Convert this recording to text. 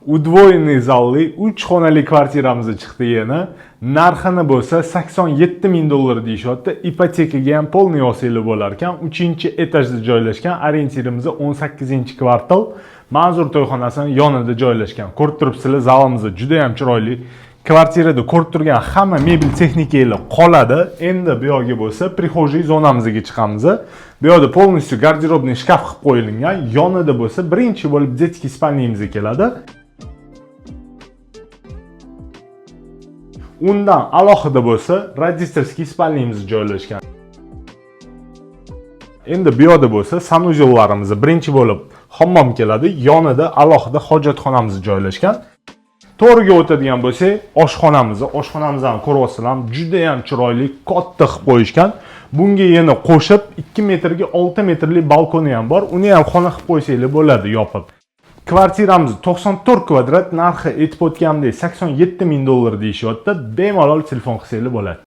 Удвоенный zalli 3 xonali kvartiramiz chiqdi yana. Narxini bo'lsa 87 ming dollar deyishyapti. Ipotekaga ham полный olsanglar bo'lar ekan. 3-etajda joylashgan, orientirimiz 18-kvartal. Manzur to'yxonasining yonida joylashgan. Ko'rib turibsizlar, zalimiz juda ham chiroyli. Kvartirada ko'rib turgan hamma mebel texnikalar qoladi. Endi bu yoqga bo'lsa прихожий zonamizga chiqamiz. Bu yoqda полностью гардеробный shkaf qilib qo'yilgan. Yonida bo'lsa birinchi bo'lib детский спальня mizga keladi. Undan alohida bo'lsa родительский спальня miz joylashgan. Endi bu yoqda bo'lsa санузел larimiz birinchi bo'lib hammom keladi, yonida alohida hojatxonamiz joylashgan. To'g'riga o'tadigan bo'lsak, oshxonamizni, oshxonamizni ham ko'ryapsizlar, juda ham chiroyli, katta qilib qo'yishgan. Bunga yana qo'shib 2 metrga 6 metrli balkoni ham bor. Uni ham xona qilib qo'ysanglar bo'ladi yopib. Kvartiramiz 94 kvadrat, narxi aytib o'tganimdek 87 ming dollar deyishyapti. Bemalol telefon qilsanglar bo'ladi.